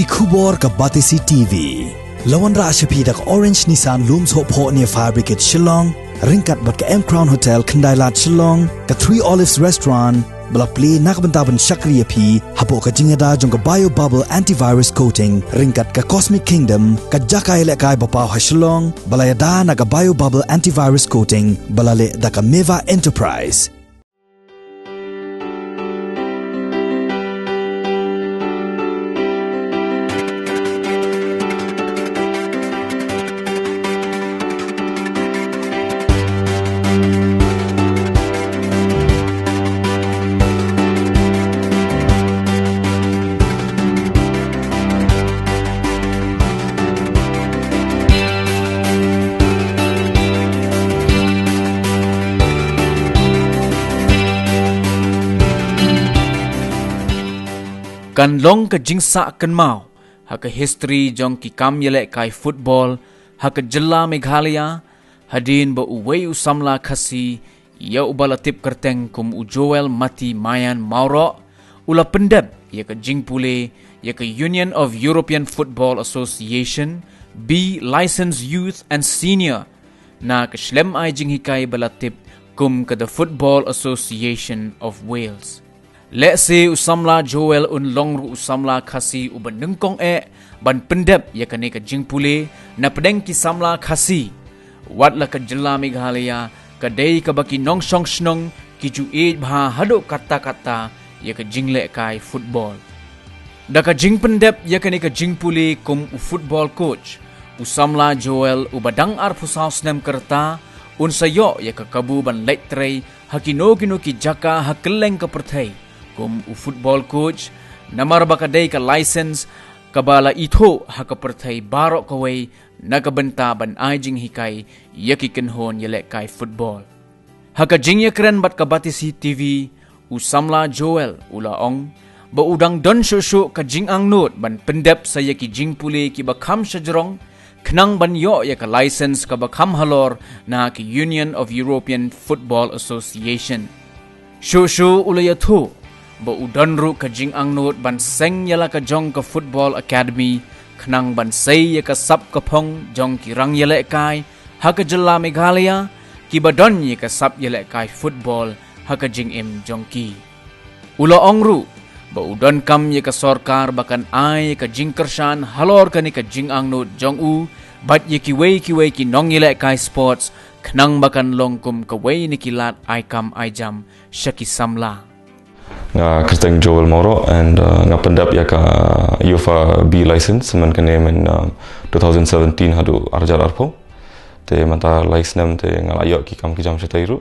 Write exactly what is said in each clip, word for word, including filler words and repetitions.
Ki khubor ka Batesi T V. La wanrah sha phi da ka Orange Nissan Lum Sohphoh near Fire Brigade Shillong, ryngkat bad ka M Crown Hotel Khyndailad Shillong, ka Three Olives Restaurant, ba la plie na ka bynta ban shakri ïa phi hapoh ka jingïada jong ka Bio Bubble Antivirus Coating, ryngkat ka Cosmic Kingdom, ka jaka ïalehkai ba paw ha Shillong, ba la ïada na ka Bio Bubble Antivirus Coating, ba la leh da ka Meva Enterprise. Kan long ka jingsah kynmaw ha ka history jong ki kam ïalehkai football ha ka jylla Meghalaya, hadien ba uwei u samla Khasi, ïa uba la tip kyrteng kum u Joel Mati Maïan Mawroh, u la pyndep ïa ka jingpule ïa ka Union of European Football Association B Licensed Youth and Senior na ka shlem ai jinghikai ba la tip kum ka The Football Association of Wales. Lehse u samla Joel un long ruh u samla Khasi uba nyngkong eh ban pyndep ïa kane ka jingpule na pdeng ki samla Khasi. Wat la ka jylla Meghalaya ka dei kaba ki nongshong shnong ki ju ïeit bha haduh katta katta ïa ka jinglehkai football. Da ka jingpyndep ïa kane ka jingpule kum u football coach, u samla Joel uba dang arphew saw snem ka rta, un sa ïoh ïa ka kabu ban leit trei ha kino kino ki jaka ha kylleng ka pyrthei kum u football coach, namar ba ka dei ka license kaba la ithuh ha ka pyrthei baroh kawei na ka bynta ban ai jinghikai ïa ki kynhun ïalehkai football. Ha ka jingïakren bad ka Batesi T V, u samla Joel u la ong ba u dang don shuh shuh ka jingangnud ban pyndep sa ïa ki jingpule kiba kham shajrong, khnang ban ïoh ïa ka license kaba kham halor na ka Union of European Football Association. Shuh shuh u la ïathuh ba u don ruh ka jingangnud ban seng ïa la ka jong ka football academy, khnang ban sei ïa ka sap ka phong jong ki rang ïalehkai ha ka jylla Meghalaya, kiba don ïa ka sap ïalehkai football ha ka jingim jong ki. U la ong ruh ba u donkam ïa ka sorkar ba kan ai ïa ka jingkyrshan halor kane ka jingangnud jong u bad ïa kiwei kiwei ki nongïalehkai sports, khnang ba kan long kum kawei na ki lad ai kam ai jam sha ki samla. Nga kyrteng Joel Mawroh and, uh, nga pyndep ïa ka UEFA B license mynta kane mynta, um, two thousand seventeen haduh arhajar arphew. Te mynta lai snem te nga la ïoh ki kam ki jam shatai ruh.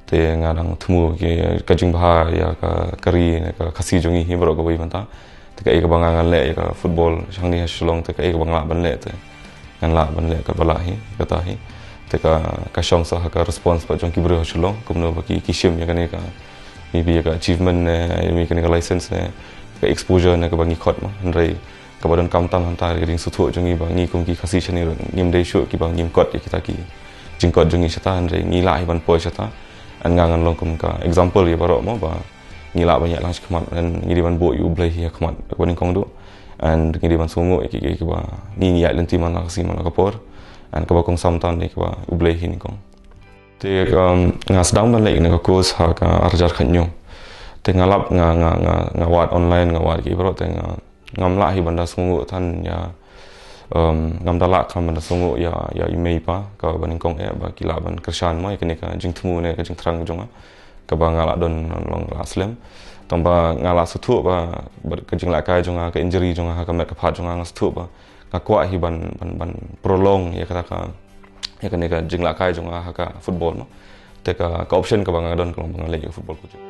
Te nga dang thmu ki, ka jingbha ïa ka, ka ri ne ka Khasi jong ngi hi baroh kawei mynta. Te kaei kaba nga ngan leh ïa ka football shangne ha Shillong, te kaei kaba nga lah ban leh te ngan lah ban leh kaba lah hi, kata hi. Te ka, ka shong sa ha ka response pat jong ki briew ha Shillong, kumno ba ki, ki shim ïa kane ka, maybe ïa ka achievement ne, maybe kane ka license ne, ka exposure ne kaba ngi khot mo, hynrei kaba donkam tam hangta ka jingsngewthuh jong ngi ba ngi kum ki Khasi shane ruh ngim dei shuh kiba ngim kot ïa kita ki jingkot jong ngi shata, hynrei ngi lah hi ban poi shata. And nga ngan long kum ka example ïa baroh mo ba ngi lah ban ïaid lang sha khmat, and ngi dei ban buh ïa U Blei hi ha khmat kaba nyngkong duh. And ngi dei ban sngewnguh ïa ki, ki, kiba ngi, ngi ïaid lynti man la ka sngi man la ka por. And kaba kongsan tam ne kaba U Blei hi nyngkong. Te, um, nga sdang ban leh ïa kane ka course ha ka arhajar khathynñiew. Te nga lap nga, nga, nga, nga wad online, nga wad ki baroh, te nga, ngam lah hi ban da sngewnguh than ïa, um, ngam da lah kham ban da sngewnguh ïa, ïa i mei i pa kaba nyngkong eh ba ki lah ban kyrshan mo ïa kane ka jingthmu ne ka jingthrang jong nga kaba nga lah don long la slem. Tang ba nga la sngewthuh ba, ba ka jinglehkai jong nga, ka injury jong nga ha ka met ka phad jong nga, nga sngewthuh ba nga kwah hi ban, ban, ban prolong ïa kata ka, ïa kane ka jinglehkai jong nga ha ka football mo. Te ka, ka option kaba nga don ka long ba ngan leh ïa ka football coaching.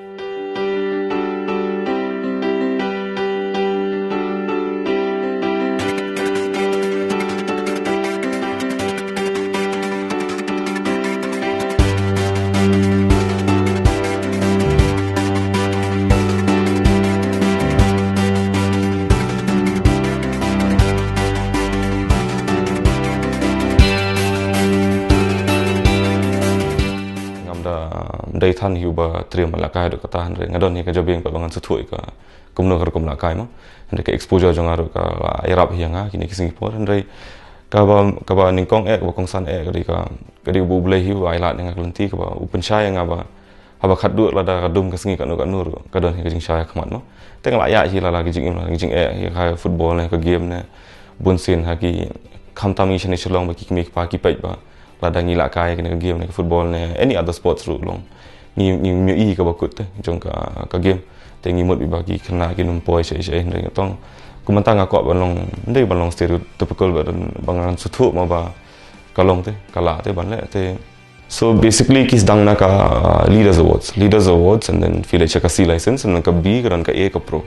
Ngam da, dei than hi uba trei man la ka haduh kata, hynrei nga don hi ka jabieng pat ba ngan sngewthuh ïa ka Kumno ka rukom la kai mo. Hynrei ka exposure jong nga ruh ka la ïarap ïa nga kine ki sngi por. Hynrei kaba, kaba nyngkong eh, kaba kongsan eh, ka dei ka, ka dei U Blei hi uba ai lad ïa nga ka lynti, kaba u pynshai ïa nga ba haba khatduh lada ka dum ka sngi katno katno ruh ka don hi ka jingshai ha khmat mo. Te nga la ïaid hi la la ka jingim, la ka jingeh hi ha football ne ka game ne. Bun sien ha ki, khamtam ngi shane shalong ba ki kmie ki kpa ki peit ba lada ngi la kai kane ka game ne ka football ne any other sports ruh long, ngi, ngi, ngi ïohi kaba kut te jong ka, ka game. Te ngi mut ba ki khynnah kin ym poi shaei shaei, hynrei tang kumta nga kwah ban long, ym dei ban long stereotypical, ba don ba ngan sngewthuh mo ba ka long te, ka lah te ban leh te. So basically ki sdang na ka, uh, Leaders Awards, Leaders Awards, and then phi leit sha ka C license, and then ka B, ka don ka A, ka pro.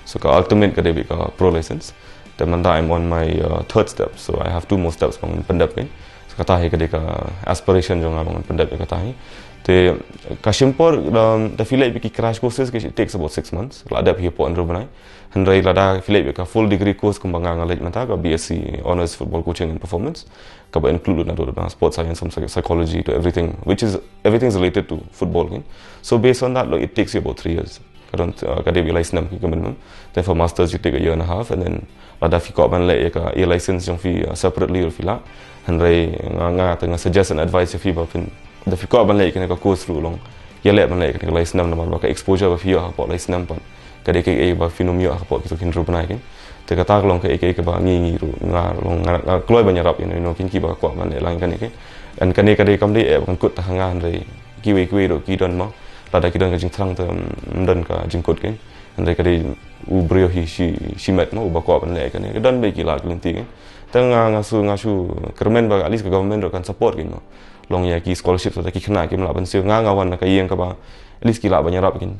So ka ultimate ka dei beit ka pro license. Te mynta I'm on my, uh, third step, so I have two more steps ban pyndep kein. So kata hi ka dei ka aspiration jong nga ban pyndep ïa kata hi. Te ka shim por, um, te phi leit beit ki crash courses, ki, it takes about six months. La dep hi hapoh hynriew bnai. Hynrei lada phi leit beit ka full degree course kumba nga, nga leit mynta, ka B S c Honours Football Coaching and Performance, kaba include lut naduh da sports science, psy-, psychology to everything, which is, everything is related to football kein. So based on that, like, it takes you about three years. Ka don, uh, ka dei beit lai snem ki ka minimum. Then for masters you take a year and a half, and then lada phi kwah ban leh ïa ka, ïa license jong phi, uh, separately ruh phi lah. Hynrei nga, nga te nga suggest and advise ïa phi ba phin, lada phi kwah ban leh ïa kane ka course ruh long, ïaleh ban leh ïa kane ka lai snem, namar ba ka exposure ba phi ïoh hapoh lai snem pat ka dei kaei ba phin ym ïoh hapoh kito ki hynriew bnai kein. Te kata ka long kaei kaei kaba ngi, ngi ruh, nga long, nga, nga kloi ban ïarap ïa kino kino kein kiba kwah ban leh lang ïa kane kein. And kane ka dei, kam dei eh ba kan kut tang ha nga, hynrei kiwei kiwei ruh ki don mo. Lada ki don ka jingthrang te ym don ka jingkut kein. Hynrei ka dei u briew hi shi, shimet mo uba kwah ban leh kane. Ka don beit ki lad ki lynti kein. Te nga, nga shu, nga shu kyrmen ba at least ka government ruh kan support kein mo. Long ïa ki scholarship, lada ki khynnah kim lah ban siew, nga, nga wan na ka ïing kaba at least ki lah ban ïarap kein.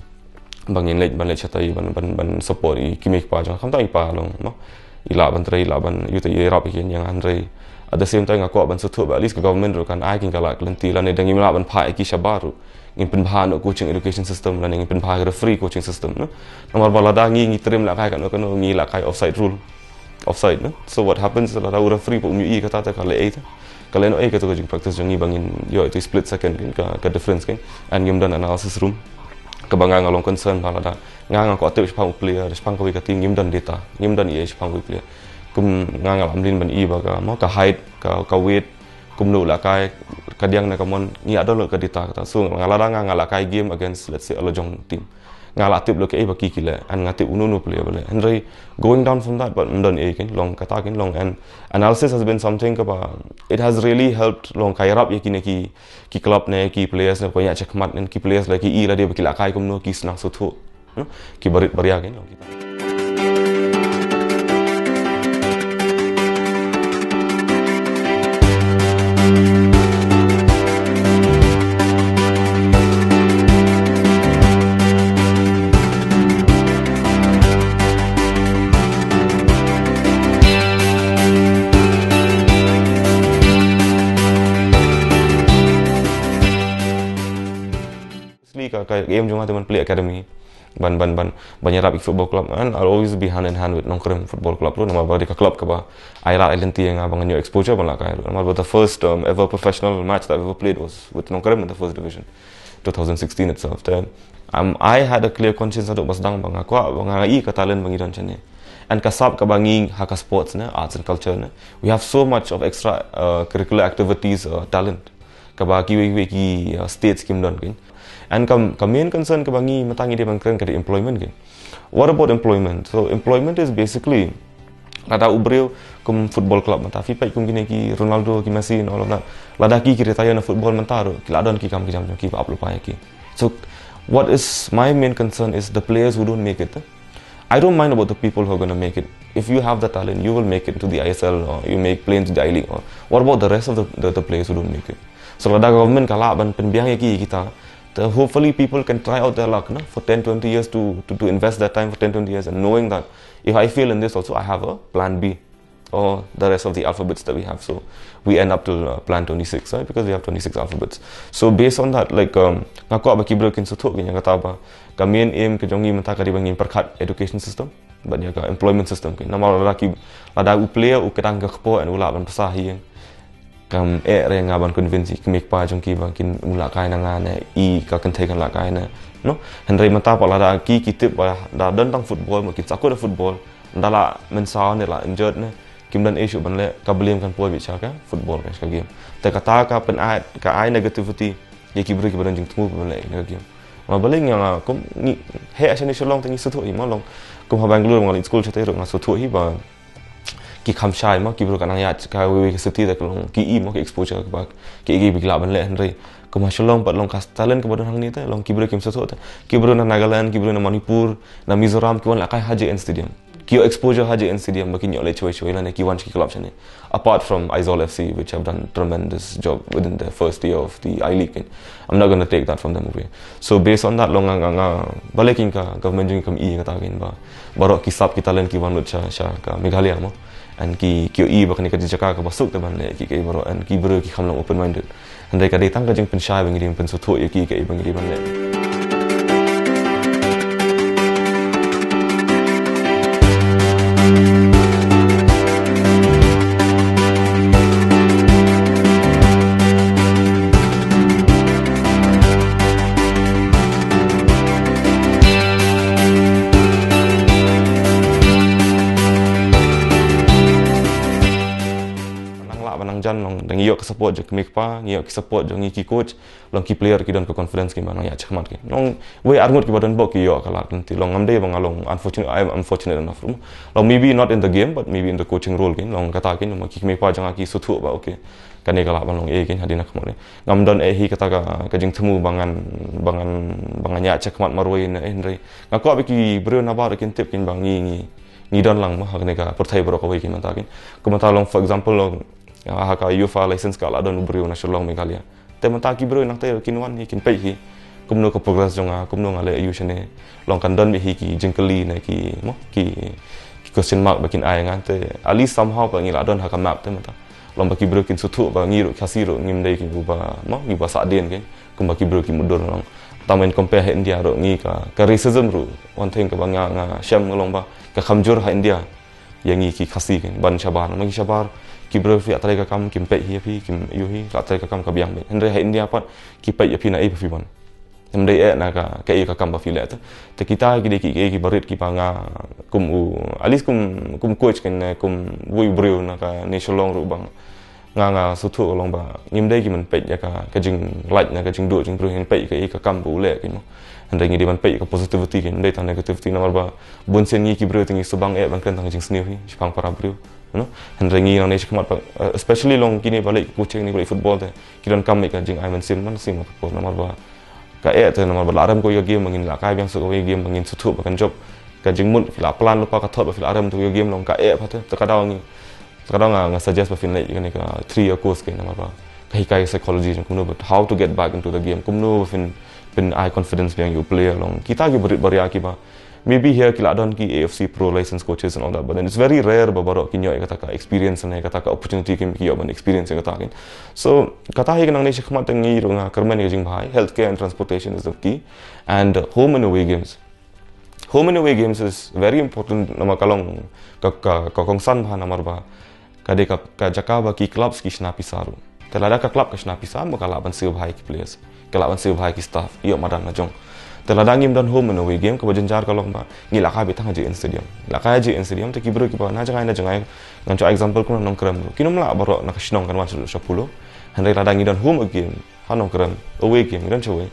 Ba ngin leit, ban leit shatai, ban, ban, ban support ïa ki kmie ki kpa jong, khamtam i pa long mo. I lah ban trei, i lah ban, ïa uta i ïarap ïa ki, ïa nga, hynrei at the same time nga kwah ban sngewthuh ba at least ka government ruh kan ai kein ka lad ka lynti, lane dang im lah ban phah ïa ki shabar ruh, ngin pynbha noh coaching education system, lane ngin pynbha ïa ka free coaching system, no. Namar ba lada ngi, ngi trim la kai kano kano, ngi la kai offside rule, offside, no. So what happens, lada u referee pat um ïohi kata, te ka leh ei te? Ka leh noh ei kata ka jing practice jong ngi ba ngin ïoh ïa uto u split second kein, ka, ka difference kein. And ngim don analysis room. Kaba nga, nga long concern ba lada nga, nga kwah tip shaphang u player, shaphang kawei ka team, ngim don data, ngim don ei ei shaphang kawei u player. Kum nga, nga la mlien ban i ba ka, mo, ka height, ka, ka weight, kumno u la kai, ka diang ne ka mon, ngi la don lut ka data kata. So nga, lada nga, nga la kai game against, let's say, a la jong team, nga la tip lut kaei ba ki, ki leh, and nga tip uno uno u player ba leh. Hynrei going down from that, but ym don ei ei kein, long kata kein long. And analysis has been something kaba, it has really helped, long ka ïarap ïa kine ki, ki club ne ki players ne, ko ïa shakhmat ne ki players, lada ki i lade ba ki la kai kumno, ki sdang sngewthuh, no? Ki barit baria kein, long kita. Honestly, ka, ka aim jong nga te ban plie academy, ban, ban, ban, ban ïarap ïa ki football club, and I'll always be hand in hand with Nongkrem Football Club ruh, namar ba dei ka club kaba ai lad ai lynti ïa nga ba ngan ïoh exposure ban la kai ruh. Namar ba the first, um, ever professional match that I've ever played was with Nongkrem in the first division, two thousand sixteen itself. Then, um, I had a clear conscience naduh ba sdang ba nga kwah, ba nga i ka talent ba ngi don shane. And ka sap kaba ngi ha ka sports ne, arts and culture ne, we have so much of extra, uh, curricular activities, uh, talent kaba kiwei kiwei ki, uh, states kim don kein. And ka, ka main concern kaba ngi mynta ngi dei ban kren ka dei employment kein. What about employment? So employment is basically, lada u briew kum football club mynta, phi peit kum kine ki Ronaldo, ki Messi and all of that, lada ki, ki retire na football mynta ruh ki la don ki kam ki jam jong ki ba ap lypa ïa ki. So what is my main concern is the players who don't make it. I don't mind about the people who are gonna make it. If you have the talent, you will make it to the I S L, or you make, play into the I League. Or what about the rest of the, the, the players who don't make it? So lada government ka lah ban pynbiang ïa ki, kita, the, hopefully people can try out their luck, no? For ten, twenty years to, to, to invest that time for ten, twenty years, and knowing that if I fail in this also, I have a plan B, or the rest of the alphabets that we have. So we end up to, uh, plan twenty-six, right? Because we have twenty-six alphabets. So based on that, like, um, nga kwah ba ki briew kin sngewthuh kein ïa kata ba ka main aim ka jong ngi mynta ka dei ba ngin pyrkhat education system bad ïa ka employment system kein. Namar lada ki, lada u player u kdang ka kpoh and u lah ban pynshai ïa Kam eh re nga ban convince i kmie kpa jong ki ba kin u lah kai na nga ne i ka kynthei kan lah kai ne. No? Hynrei mynta pat lada ki ki tip ba da don tang football, ba kin sa kut da football, da la mynsaw ne la injured ne. Kim don issue ban leh, ka blame kan poi beit sha ka football, ka sha ka game. Te kata ka pynai, ka ai negativity ïa ki briew kiba don jingthmu ban leh ïa ka game. Ma balei nga, nga kum ngi heh sha ne Shillong te ngi sngewthuh hi ma long. Kum ha Bangalore ma nga leit skul shatei ruh nga sngewthuh hi ba ki kham shai ma ki briew ka nang ïaid kawei ka city da ka long ki i ma ki exposure kaba ki i ba ki lah ban leh, hynrei kum ha Shillong pat long ka talent kaba don hangne te long ki briew kim sngewthuh te. Ki briew na Nagaland, ki briew na Manipur, na Mizoram ki wan lehkai ha J N Stadium. Ki ïoh exposure ha J N Stadium ba kin ïoh leh shwai shwai lane ki wan sha ki club shane. Apart from Aizawl F C, which have done tremendous job within the first year of the I-League, I'm not gonna take that from them away. So based on that long nga, nga, nga balei kin ka government jong ngi kam i kata kin ba baroh ki sap ki talent ki wan lut sha, sha ka Meghalaya mo. And ki, ki ïohi ba kane ka jaka kaba suk te ban leh ki, ki baroh and ki briew ki kham long open minded. Hynrei ka dei tang ka jingpynshai ba ngi dei ban pynsngewthuh ïa ki kaei ba ngi dei ban leh. Nang lah ba nang jan long da ngi ïoh ka support jong ki kmie kpa, ngi ïoh ki support jong ngi ki coach, long ki player ki don ka confidence ki ba nang ïa checkmat ki. Long wei arngut ki ba don bok ki ïoh ka lad lynti long ngam dei ba nga long unfortunate, I am unfortunate enough. Long maybe not in the game but maybe in the coaching role kin long kata kin ma ki kmie kpa jong nga ki sngewthuh ba okay. Kane ka lah ban long eh kin hadien ka mut ngam don eh hi kata ka, ka jingthmu ba ngan, ba ngan, ba ngan ïa checkmat marwei ne eh hynrei nga kwah ba ki briew na bar kin tip kin ba ngi, ngi, ngi don lang ma ha kane ka pyrthei baroh kawei kin mynta kin. Kumta long for example long ha ka UEFA license ka la don u briew na Shillong Meghalaya. Te mynta ki briew nangta kin wan hi kin peit hi kumno ka progress jong nga, kumno nga leh ïa u shane. Long kan don beit hi ki jingkylli ne ki mo ki, ki question mark ba kin ai nga te at least somehow ba ngi la don ha ka map te mynta. Long ba ki briew kin sngewthuh ba ngi ruh Khasi ruh ngim dei ki ba mo ngi ba sah dien kin kumba ki briew ki mutdur long. Tang ban compare ha India ruh ngi ka, ka racism ruh one thing kaba nga, nga shem nga long ba ka kham jur ha India. Ïa ngi ki Khasi kin ban shabar ma ngi shabar ki briew phi la trei ka kam kim peit hi ïa phi kim ïohi la trei ka kam ka biang beit hynrei ha India pat ki peit ïa phi na ei ba phi ban. Hynrei eh na ka, ka ei ka kam ba phi leh te. Te kita ki dei ki, ki, ki barit ki ba nga kum u at least kum, kum coach kin kum wei u briew na ka ne Shillong ruh bang. Nga, nga sngewthuh ka long ba ngim dei ki ban peit ïa ka, ka jinglait na ka jingduh jingbriew ngin peit ka, ïa ka kam ba u leh kin mo. Hynrei ngi dei ban peit ïa ka positivity kin dei tang negativity namar ba bun sien ngi ki briew te ngi shu bang eh ban kren tang ka jingsniew hi shaphang para briew. You know? Hynrei ngi nangne shakhmat ba, eh, especially long kine ba leh coaching ne ba leh football te ki donkam ïa ka jingai mynsiem mynsiem ka por namar ba ka eh te namar ba la rem ko ïa ka game ba ngin la kai biang suk ïa ka game ba ngin sngewthuh ba kan jop. Ka jingmut phi la plan lypa ka thot ba phi la rem to ïa ka game long ka eh pat te. Te ka daw ngi Te ka daw nga, nga suggest ba phin leh kane ka three year course kane namar ba ka hikai psychology jong kumno ba how to get back into the game, kumno ba phin, phin ai confidence biang ïa u player long. Kita ki barit baria ki ba maybe here ki la don ki A F C pro license coaches and all that, but then it's very rare ba baroh kin ïoh ïa kata ka experience ne kata ka opportunity ki, ki ïoh ban experience ïa kata kin. So kata hi ka nangne shakhmat te ngi ruh nga kyrmen ïa ka jingbha, healthcare and transportation is the key, and, uh, home and away games. Home and away games is very important namar ka long ka, ka, ka kongsan bha namar ba ka dei ka, ka jaka ba ki clubs ki shna pisa ruh. Te lada ka club ka shna pisa ma ka lah ban siew bha ïa ki players, ka lah ban siew bha ïa ki staff ïoh madan na jong. Te lada ngim don home and away game kaba jynjar ka long ba ngi la kai beit tang ha J N Stadium. La kai ha J N Stadium te ki briew kiba na jngai na jngai, ngan shu example kum na Nongkrem ruh, kin ym lah baroh na ka shnong kan wan sha, sha Polo. Hynrei lada ngi don home game ha Nongkrem, away game ngi don shawei,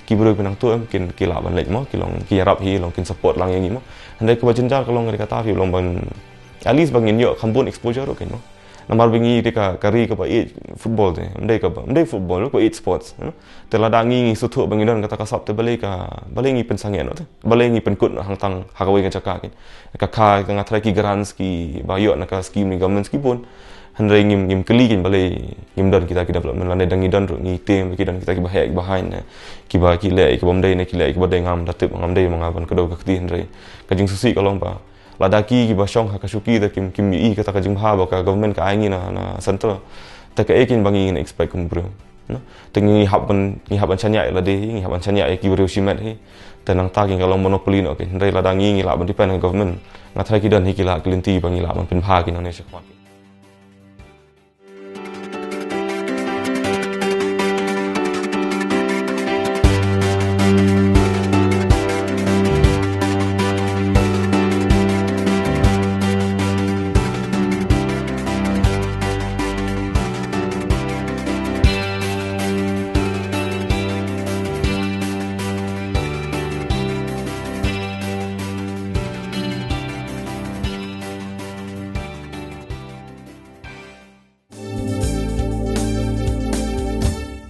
ki briew ba nangta em kin, ki lah ban leit mo, ki long ki ïarap hi long kin support lang ïa ngi mo. Hynrei kaba jynjar ka long ka dei kata phi long ban at least ba ngin ïoh kham bun exposure ruh kin mo. Namar ba ngi dei ka, ka ri kaba ïeit football te, ym dei kaba, ym dei football ruh kaba ïeit sports, you know. Te lada ngi, ngi sngewthuh ba ngi don kata ka sap te balei ka, balei ngi pynsangeh noh te, balei ngi pynkut noh hangtang ha kawei ka jaka kin. Ka kha ka nga tharai ki grants kiba ïoh na ka scheme ni government ki bun. Hynrei ngim, ngim kylli kin balei ngim don kita ki development lane dang ngi don ruh ngi tieng ba ki don kita kiba heh kiba haiñ ne kiba ki leh kiba ym dei ne ki leh kiba dei, ngam da tip, ngam dei ma nga ban kdew ka kti, hynrei ka jingsngewsih ka long ba lada ki kiba shong ha ka shuki da kim, kim ïohi kata ka jingbha ba ka government ka ai ngi na, na central, te kaei kin ba ngi ngin expect kum u briew. No? Te ngi hap ban, ngi hap ban shaniah ïa lade hi, ngi hap ban shaniah ïa ki briew shimet hi. Te nangta kin ka long monopoly noh kin. Hynrei lada ngi, ngi lah ban depend ha government, nga tharai ki don hi ki lad ki lynti ba ngi lah ban pynbha kin nangne shakhmat.